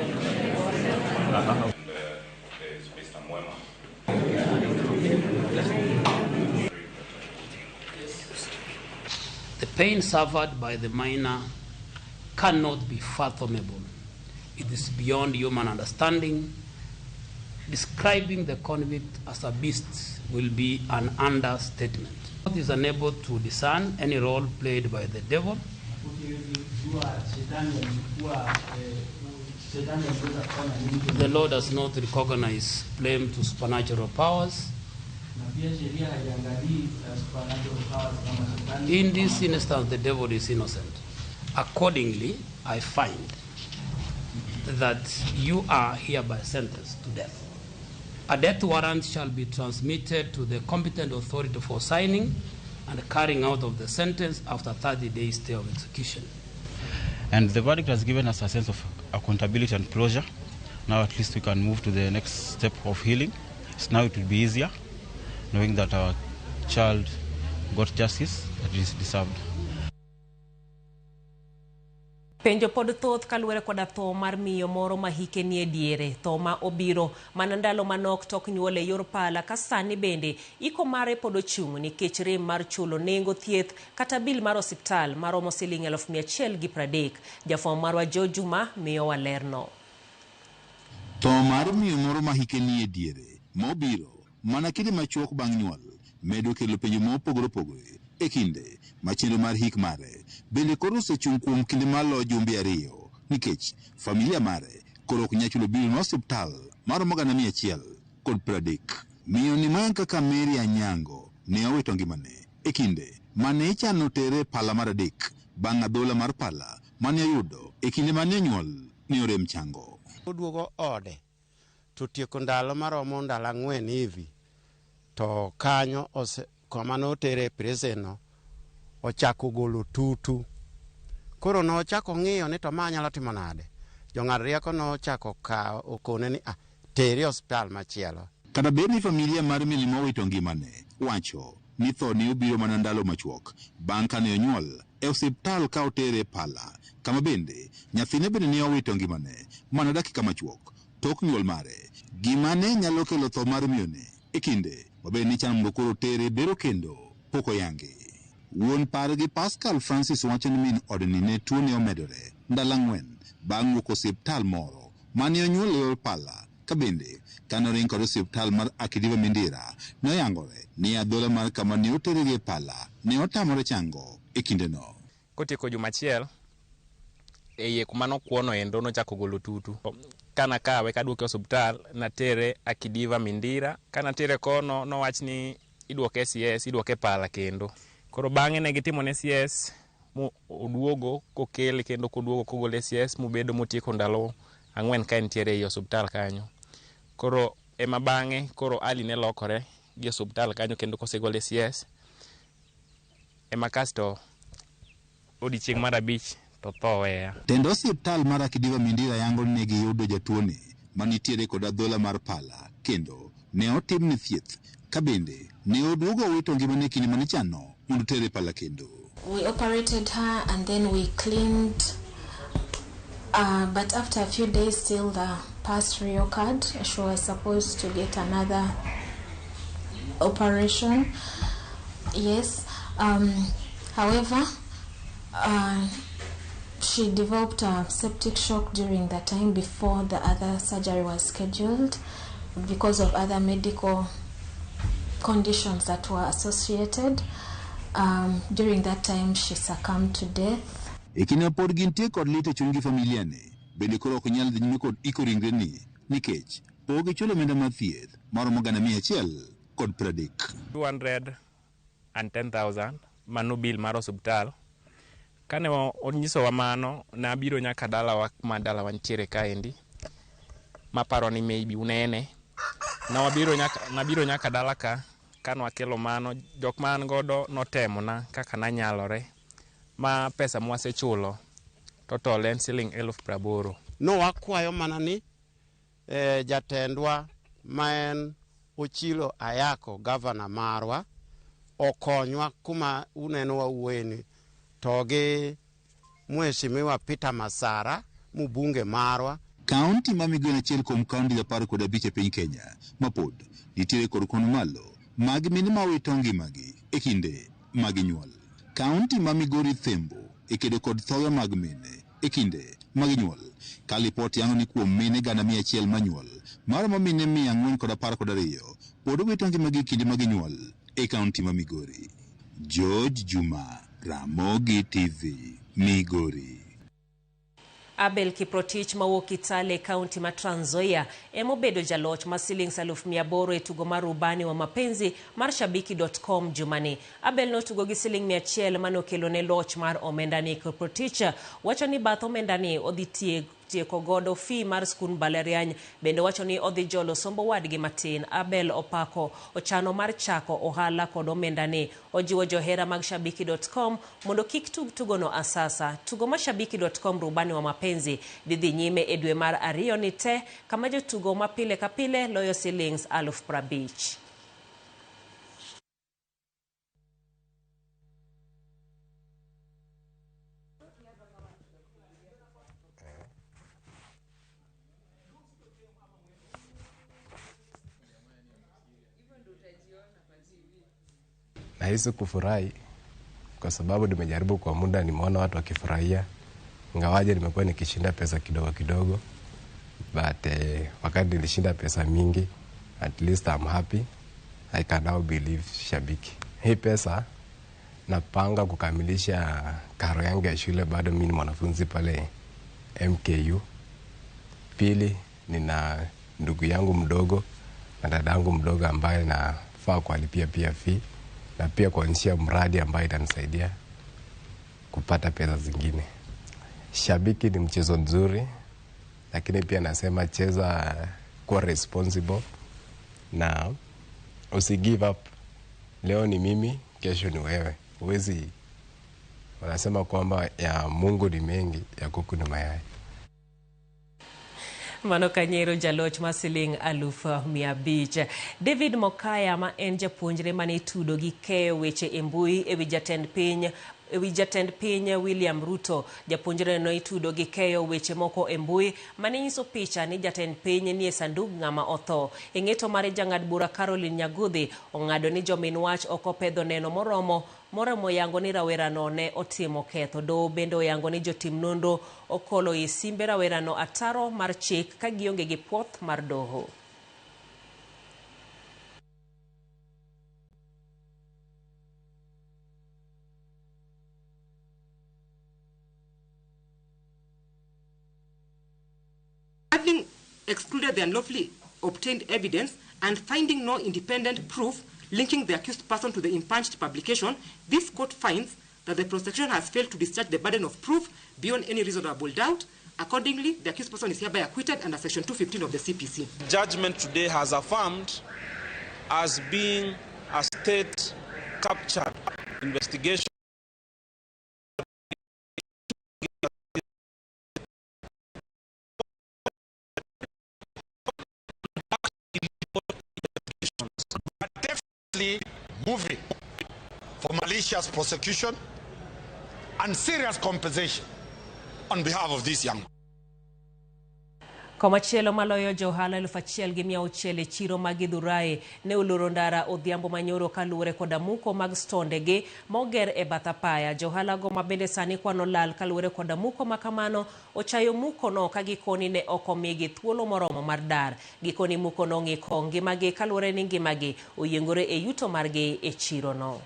The pain suffered by the minor cannot be fathomable. It is beyond human understanding. Describing the convict as a beast will be an understatement. God is unable to discern any role played by the devil. The law does not recognize blame to supernatural powers. In this instance, the devil is innocent. Accordingly, I find that you are hereby sentenced to death. A death warrant shall be transmitted to the competent authority for signing and carrying out of the sentence after 30 days stay of execution. And the verdict has given us a sense of accountability and closure. Now at least we can move to the next step of healing. So now it will be easier knowing that our child got justice that is deserved. Penjo pod thoth kaluwore koda tho mar miyo moro ma hike nie diere, tho ma obiro mana ndalo manok tok nyuol e yor pala ka sani bende iko mare pod ochung' nikech rem mar chulo nengo thieth kata bil mar osiptal maromo siling 130,000. Jafwambo marwa Joe Juma miyowa lerno. Tho mar miyo moro ma hike nie diere mobiro mana kinde machuok bang' nyuol medo kelo penjo mopogore opogore e kinde ma chenro mar hik mare bende koro osechung' kuom kinde maloyo jumbe 2 nikech familia mare koro ok nyal chulo bil mar osiptal maromo 130,000. Miyo ni moyang kaka Mary Anyango ne owito ngimane e kinde mane ichano tere pala mar 3 bang' adhola mar pala mane oyudo e kinde mane onyuol ni orem chango. Oduogo ode to tieko ndalo maromo ndalo 4 hivi to kanyo kama notere e prison no ochako golo tutu. Koro nochako ng'iyo ni to ma nyalo timo nade. Jong'ad rieko nochako kawo okone ni tere e osiptal machielo. Kata bed ni familia mar miyo mowito ngimane wacho ni tho ne obiro mana ndalo machuok bang' kane onyuol e osiptal ka otere pala, kama bende nyathine bende ne owito ngimane mana dakika machuok tok nyuol mare. Gima ne nyalo kelo tho mar miyone e kinde maber ni chan mondo koro tere bero kendo pok oyangi. Wuon pargi Pascal Francis wacho ni min odni ne tuo ne omedore ndalo 4 bang' wuok osiptal moro mane onyuol e yor pala, ka bende kane oring kod osiptal mar Akidiva Mindira noyangore ni adhola mar kama ne otergi e pala ne otamore chango e kindeno. Kotieko juma achiel e iye kuma nokuono endo nochako golo tutu. Kana kawe kaduoke osiptal natere Akidiva Mindira, kanatere kono nowach ni iduoke CS, iduoke pala kendo. Koro bang'e ne gitimone CS mo oduogo kokele kendo koduogo kogole CS mobedo motieko ndalo 4 ka entiere ei osiptal kanyo. Koro Ema bang'e koro hali ne lokore gi osuptal kanyo kendo kosegole CS. Ema kasto odiechieng' mar 5 to tho oweya. Tend osiptal mar Akidiva Mindira yango ni ne giyudo jatuoni manitiere kod adhola mar pala kendo ne otimne thieth ka bende ne oduogo owito ngimane e kinde mane ichano mondo tere pala kendo. We operated her and then we cleaned, but after a few days still the pus reoccurred. She was supposed to get another operation. Yes. However, she developed a septic shock during the time before the other surgery was scheduled because of other medical conditions that were associated. During that time, she succumbed to death. E kinde ma pod gintie kod lit e chunygi familia ni, bende koro ok nyal dhi nyime kod iko ringreni nikech pok gichulo omenda mar thieth maromo 130,000. 210,000 mano bill mar osuptal. Kane onyisowa mano, nabiro nyaka dalawa kuma dalawa nitiere kaendi, maparo ni maybe unene. Nabiro nyaka dala ka, kane wakelo mano, jok ma an godo notemona kaka nanyalore, ma pesa mwasechulo total en siling 80,000. No wakwayo mana ni jatendwa ma en Ochilo Ayako, gavana marwa, okonywa kuma uneno wawuoyeni, to gi Mheshimiwa Peter Masara, mbunge marwa. Kaunti ma Migori en achiel kuom kaunti 15 e piny Kenya ma pod nitiere kod kwan malo mag mine ma owito ngimagi e kinde ma ginyuol. Kaunti ma Migori thembo e kedo kod thoe mag mine e kinde ma ginyuol. Ka lipot yango ni kuom mine 100,000 manyuol, maromo mine 412 pod owito ngimagi e kinde ma ginyuol e kaunti ma Migori. George Juma, Ramogi TV, Migori. Abel Kiprotich mawuok Kitale, kaunti ma Trans Nzoia, emobedo jaloch ma siling 800,000 e tugo mar rubani wa mapenzi mar shabiki.com jumani. Abel notugo gi siling 100 mane okelone loch mar omendani. Kiprotich wacho ni bath omendani odhi tieko godo fee mar skund mbalariany, bende wacho ni odhi jolo sombo wadgi matin. Abel opako ochano mar chako ohala kod omendani. Ojiwo johera mag shabiki.com mondo kik tug tugono asasa. Tugo ma shabiki.com rubani wa mapenzi dhi nyime e dwe mar 2 ni te, kama jotugo ma pile ka pile loyo silings 50,000. Nahisi kufurahi kwa sababu nimejaribu kwa muda, nimeona watu wakifurahia, ingawaje nimekuwa nikishinda pesa kidogo kidogo, but wakati nilishinda pesa mingi, at least I'm happy. I can now believe Shabiki. Hii pesa napanga kukamilisha karo yangu ya shule, bado mimi ni mwanafunzi pale MKU. Pili, nina ndugu yangu mdogo na dadangu mdogo ambaye nafaa kuwalipia pia fee, na pia kuanzisha mradi ambayo itanisaidia kupata pesa zingine. Shabiki ni mchezo mzuri, lakini pia nasema cheza kuwa responsible na usi give up. Leo ni mimi, kesho ni wewe. Huwezi, wanasema kwamba ya Mungu ni mengi, ya kuku ni mayai. Mano kanyero jaloch ma siling 500,000. David Mokaya ma en japuonjre mane itudo gi keyo weche e mbui ewi jatend piny William Ruto. Japuonjre no itudo gi keyo weche moko e mbui mane nyiso picha ni jatend piny nie sandug ng'ama otho. E ng'eto mare jang'ad bura Caroline Nyagudhi ong'ado ni jomin wach ok opedho neno moromo yango ni rawerano ne otimo ketho. Doho bende oyango ni jotim nonro okolo i simbe rawerano ataro mar chik ka gionge gi puoth mar doho. Having excluded the unlawfully obtained evidence and finding no independent proof linking the accused person to the impugned publication, this court finds that the prosecution has failed to discharge the burden of proof beyond any reasonable doubt Accordingly, the accused person is hereby acquitted under Section 215 of the CPC. Judgment today has affirmed as being a state captured investigation. Definitely moving for malicious prosecution and serious compensation on behalf of this young man. Komachielo maloyo johala 1600 e chiro mag Githurai ne oloro ndara odhiambo manyoro kaluwore koda muko mag stondegi moger e bath apaya. Johala go mabende sani kwano lal kaluwore koda muko makamano ochayo muko no ka gikoni ne ok omigi thuolo moromo mar dar. Gikoni muko no ng'iko ngimagi kaluwore ni ngimagi oyiengore e yuto margi e chiro no.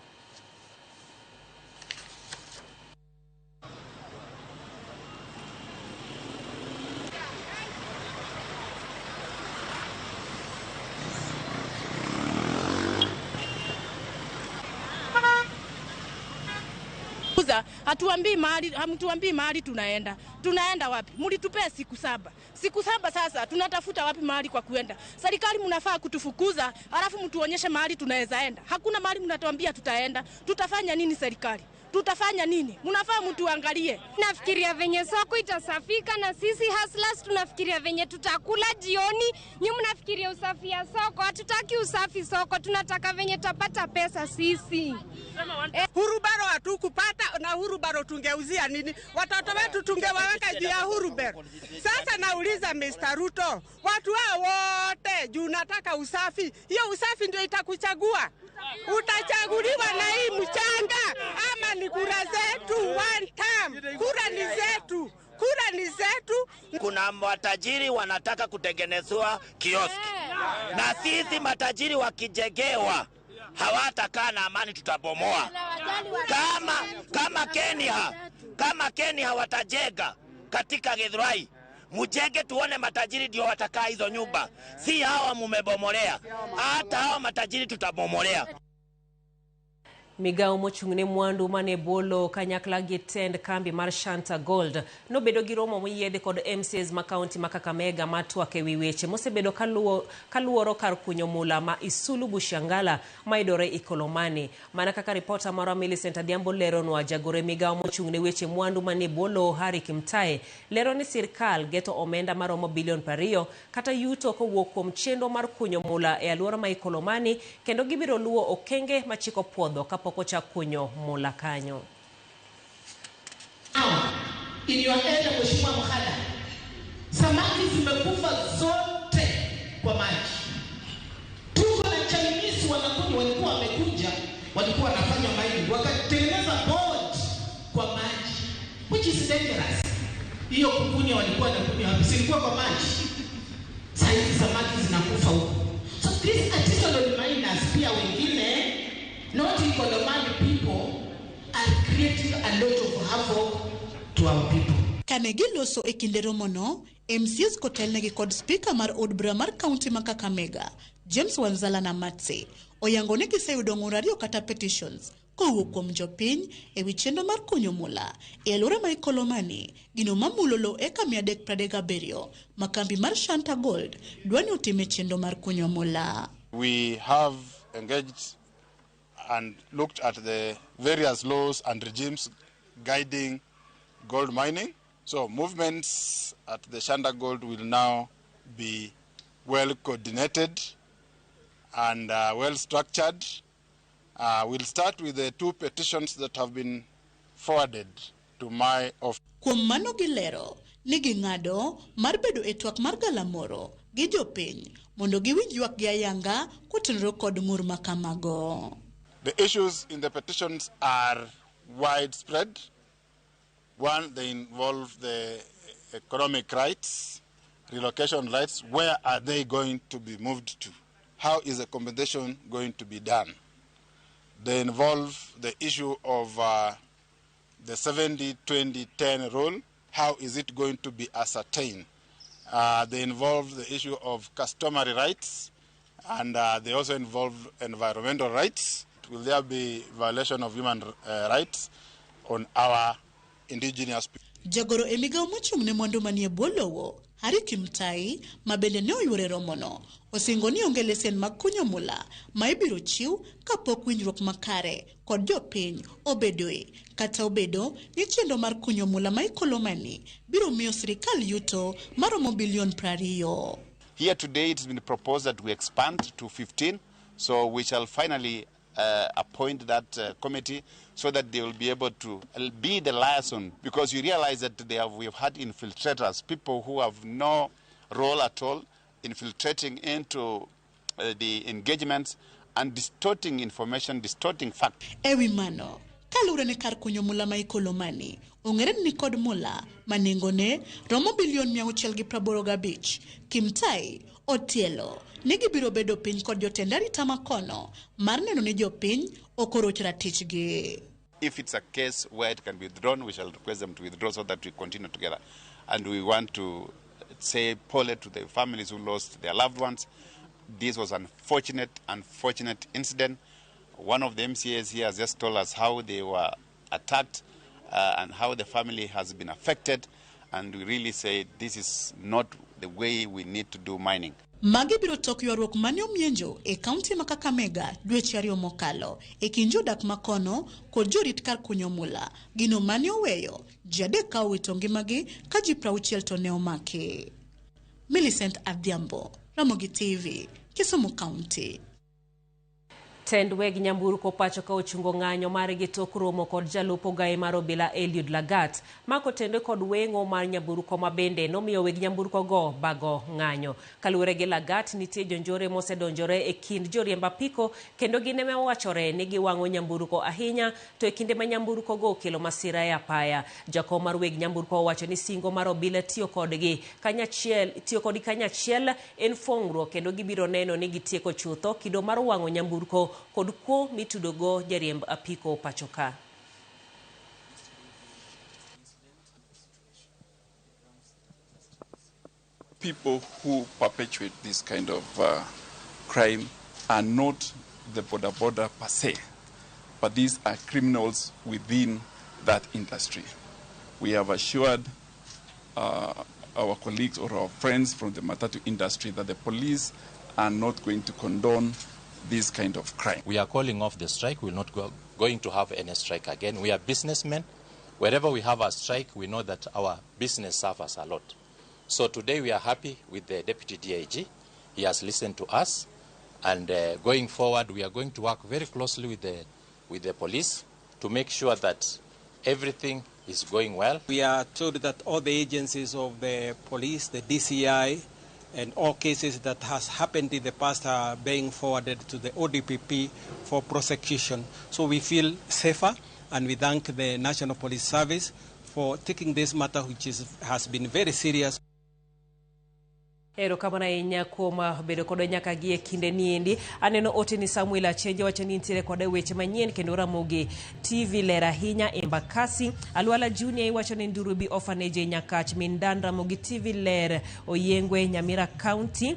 Hatuambii mahali, hamtuambii mahali tunaenda. Tunaenda wapi? Mlitupea siku 7. Siku 7 sasa tunatafuta wapi mahali kwa kuenda? Serikali mnafaa kutufukuza, halafu mtuonyeshe mahali tunaweza enda. Hakuna mahali mnatuambia tutaenda. Tutafanya nini serikali? Tutafanya nini? Mnafaa mtuangalie. Nafikiria venye soko itasafika na sisi hustlers tunafikiria venye tutakula jioni. Nyinyi mnafikiria usafi ya soko. Hatutaki usafi soko, tunataka venye tutapata pesa sisi. Hurubaro hatukupata na hurubaro tungeuzia nini? Watoto wetu tungewaweka juu ya hurubaro. Sasa nauliza Mr. Ruto, watu hao wote juu nataka usafi. Hiyo usafi ndio itakuchagua. Utachaguliwa na hii mchanga ama ni kura zetu one time. Kura ni zetu. Kura ni zetu. Kuna matajiri wanataka kutengenezewa kioski. Na sisi matajiri wakijegewa hawatakaa na amani, tutabomoa. Kama Kenya hawatajega katika Githurai, mujenge tuone matajiri ndio watakaa hizo nyumba. Si hawa mumebomolea. Hata hawa matajiri tutabomolea. Migao mochung'ne mwandu mane bolo kanyakla gi tend kambi mar Shanta Gold nobedo gi romo moyiedhi kod MCAs ma kaunti ma Kakamega ma twak ewi weche mosebedo kaluoro kar kunyo mula ma Isulu Bushangala mayudore Ikolomani. Mana kaka ripota marwa Millicent Adhiambo leronwa, jagore migao mochung'ne weche mwandu mane bolo Harry Kimtae lero ni sirkal geto omenda maromo bilion 20 kata yuto kowuok kuom chenro mar kunyo mula e aluora ma Ikolomani, kendo gibiro luwo okenge machiko puodho kapok ochak kunyo mula kanyo. In your area, Mheshimiwa Mkhada, samaki zimekufa zote kwa maji. Tuko na Chinese wanakuja, walikuwa wamekuja, walikuwa wanafanya mining, wakatengeneza boat kwa maji, which is dangerous. Hiyo kukunya walikuwa wanakunya wapi? Silikuwa kwa maji. Sasa hizi samaki zinakufa huko. So these artisanal miners pia wengine, not Ikolomani people, are creating a lot of havoc to our people. Kane giloso e kinde romono, MCAs kotelnegi kod spika mar od bura mar kaunti ma Kakamega, James Wanzala Namatsi, oyango ni giseyudo ng'ur ariyo kata petitions kowuok kuom jopiny ewi chenro mar kunyo mula e alwora ma Ikolomani, gino mamulo lowo eka 337 ma kambi mar Shanta Gold dwa ni otime chenro mar kunyo mula. We have engaged and looked at the various laws and regimes guiding gold mining. So movements at the Shanta Gold will now be well coordinated and well structured. We'll start with the 2 petitions that have been forwarded to my office. Kuom mano gilero ni ging'ado mar bedo e twak mar galamoro gi jopiny mondo giwinj ywak gi ayanga kotenore kod ng'ur makamago. The issues in the petitions are widespread. One, they involve the economic rights, relocation rights. Where are they going to be moved to? How is the compensation going to be done? They involve the issue of the 70-20-10 rule. How is it going to be ascertained? They involve the issue of customary rights, and they also involve environmental rights. Will there be violation of human rights on our indigenous people? Jagoro e migawo mochung' ne mwandu manie bwo lowo, Harry Kimtai, ma bende ne oyuore romono, osingo ni onge lesen mag kunyo mula ma ibiro chiw kapok winjruok makare kod jopiny obedoe, kata obedo ni chenro mar kunyo mula ma Ikolomani biro miyo sirikal yuto maromo bilion 20. Here today it's been proposed that we expand to 15, so we shall finally appoint that committee so that they will be able to be the liaison, because you realize that we have had infiltrators, people who have no role at all, infiltrating into the engagements and distorting information, distorting facts. Ewi mano, kaluwore ni kar kunyo mula ma Ikolomani ong'ere ni kod mula ma nengone romo bilion 685, Kimtai otielo ni gibiro bedo piny kod jotend arita makono mar neno ni jopiny ok oroch ratichgi. If it's a case where it can be withdrawn, we shall request them to withdraw so that we continue together. And we want to say pole to the families who lost their loved ones. This was an unfortunate incident. One of the MCAs here has just told us how they were attacked and how the family has been affected. And we really say this is not the way we need to do mining. Magi biro tok ywaruok mane omienjo e kaunti ma Kakamega dweche 2 mokalo e kind jodak makono kod jorit kar kunyo mula, gino mane oweyo ji 3 ka owito ngimagi ka ji 60 to ne omaki. Millicent Adhiambo, Ramogi TV, Kisumu County. Tend weg nyamburko pacho ka ochungo ng'anyo margi tok romo kod jalup ogaye mar obila Eliud Lagat mako tende kod weng'o mar nyamburko ma bende nomiyo weg nyamburko go bago ng'anyo. Kaluwore gi Lagat, nitie jonjore mosedonjore e kind joriemb apiko kendo gin ema wachore ni giwang'o nyamburko ahinya to e kinde ma nyamburko go okelo masira e apaya. Jakom mar weg nyamburko owacho ni singo mar obila tiyo kodgi kanyachiel en fong'ruok kendo gibiro neno ni gitieko chutho kido mar wang'o nyamburko kod kuo mitudogo jariemb apiko pacho ka. People who perpetuate this kind of crime are not the border per se, but these are criminals within that industry. We have assured our colleagues or our friends from the matatu industry that the police are not going to condone this kind of crime. We are calling off the strike. We're not going to have any strike again. We are businessmen. Wherever we have a strike, we know that our business suffers a lot. So today we are happy with the Deputy DIG. He has listened to us. And going forward, we are going to work very closely with the police to make sure that everything is going well. We are told that all the agencies of the police, the DCI, and all cases that has happened in the past are being forwarded to the ODPP for prosecution. So we feel safer, and we thank the National Police Service for taking this matter, which has been very serious. Erokamano ahinya kuom bedo kodwa nyaka gi e kinde niendi. Aneno ote ni Samuel Achenje wacho ni nitiere koda weche manyien kendo Ramogi TV ler ahinya Embakasi. Alwala Junior iwacho ni Ndurubi Orphanage Nyakach Mindan Ramogi TV ler Oyengwe Nyamira County.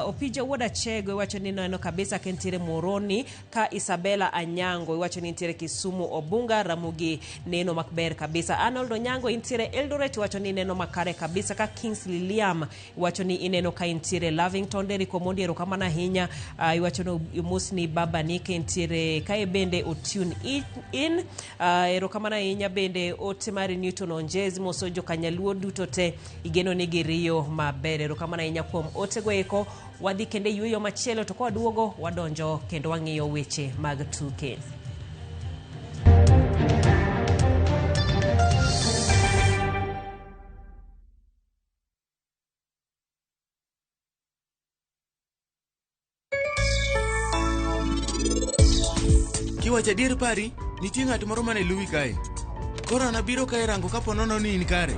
Opija Wuod Achego iwacho ni neno kabisa kentiere Moroni. Ka Isabella Anyango iwacho ni nitiere Kisumu Obunga Ramogi neno makber kabisa. Arnold Onyango intiere Eldoret iwacho ni neno makare kabisa. Ka Kingsley Liam iwacho ni ineno ka intiere Lavington. Derrick Omondi erokamano ahinya, iwacho ni mosni baba ni ka intiere kae bende otune in. Erokamano ahinya bende ote mari Newton Onjezi moso jokanyaluo duto te igeno ni giriyo maber. Erokamano ahinya kuom otego eko. Wadhi kende yueyo machielo to kwaduogo wadonjo kendo wang'iyo weche mag tuke. Kiwacho adier pari, nitie ng'at moro mane luwi kae. Koro nabiro kae rango kapo nono ni in kare.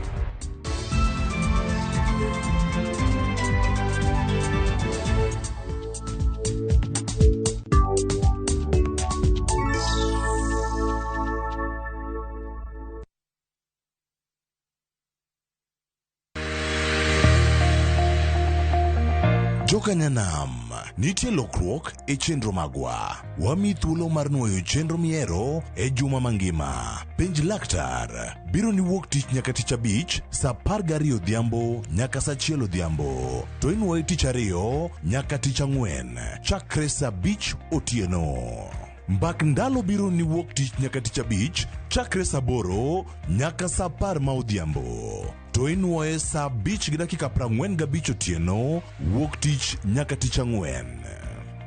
Jokanyanam Nitie lokruok e chenro magwa. Wamiyi thuolo mar nwoyo chenro mihero e juma mangima. Penj laktar biro ni wuok tich nyaka tich abich saa 12 odhiambo nyaka saa 1 odhiambo. To inwoye tich ariyo nyaka tich ang'wen chakre saa 5 otieno. Mbak ndalo biro ni wuok tich nyaka tich abich chakre saa 8 nyaka saa 10 ma odhiambo. To inwoye saa 5 gi dakika 45 otieno wuok tich nyaka tich ang'wen.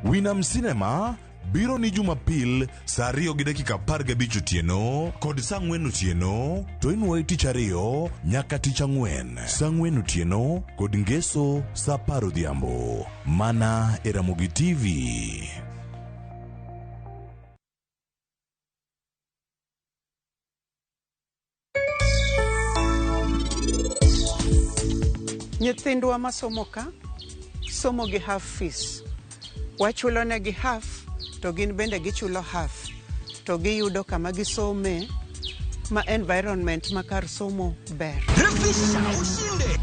Winam Cinema biro ni Jumapil saa 2 gi dakika 15 otieno kod saa 4 otieno to inwoye tich ariyo nyaka tich ang'wen saa 4 otieno kod ngeso saa 10 odhiambo. Mana e Ramogi TV. Nyithindwa masomo ka somo gi half fees. Wachulo negi half to gin bende gichulo half to giyudo kama gisome ma environment ma kar somo ber. Refisha ushinde.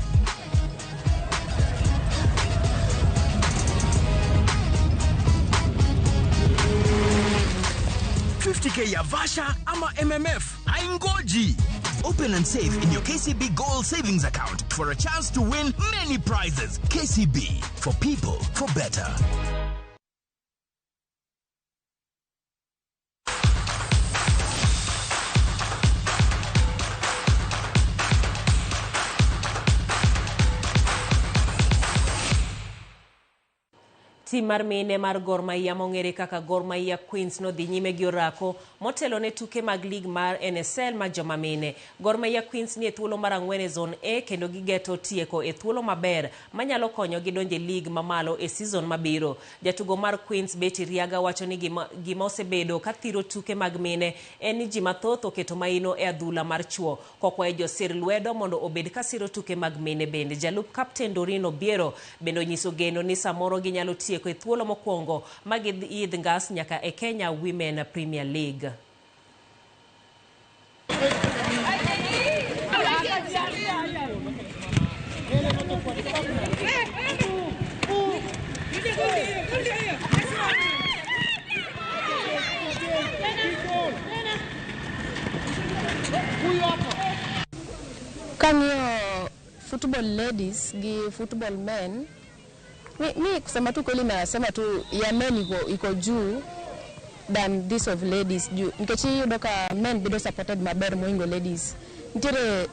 K ya Vasha ama MMF haingoji. Open and save in your KCB Gold Savings Account for a chance to win many prizes. KCB, for people, for better. Tim mar mine mar Gor Mahia mong'ere kaka Gor Mahia Queens nodhi nyime gi orako motelo ne tuke mag lig mar NSL mar joma mine. Gor Mahia Queens ni e thuolo mar ang'wen e Zone A kendo gigeto tieko e thuolo maber manyalo konyogi donjo e lig mamalo e season mabiro. Jatugo mar Queens Betty Riaga wacho ni gima osebedo kathiro tuke mag mine en ni ji mathoth oketo maino e adhula mar chuo. Kokwayo josir lwedo mondo obed kasiro tuke mag mine bende. Jalup kapten Doreen Obiero bende onyiso geno ni samoro ginyalo tieko e thuolo mokwongo ma giidh ngas nyaka e Kenya Women Premier League. Kang'iyo football ladies gi football men, mi kusema tu kweli nasema tu ya men iko juu than this of ladies juu nikech iyudo ka men bedo supported maber mohingo ladies. Nitiere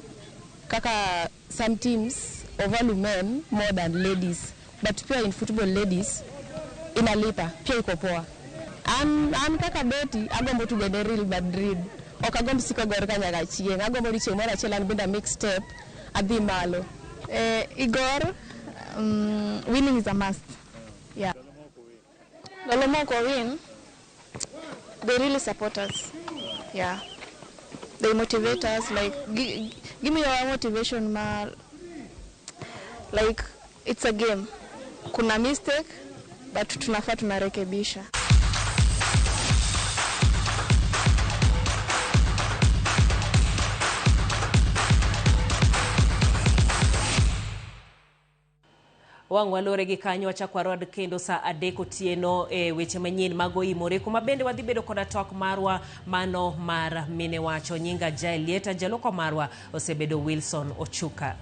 kaka some teams overvalue men more than ladies, but pia in football ladies inalipa pia iko poa. An kaka Betty agombo tugo ne Real Madrid, ok agomb siko Gor ka nyaka chieng', agombo ni chieng' moro achiel an bende a make step adhi malo. Igor, winning is a must. Yeah. Ndalo moko win, they really support us. Yeah. They motivate us, like give me your motivation ma, like it's a game. Kuna mistake but tunafaa tunarekebisha. Wang' walore gi kanyo wachako warwad kendo saa 3 otieno e weche manyien mag oimore kuma bende wadhi bedo koda twak marwa mano mar mine wacho. Nyinga Jael Lieta, jaloko marwa osebedo Wilson Ochuka.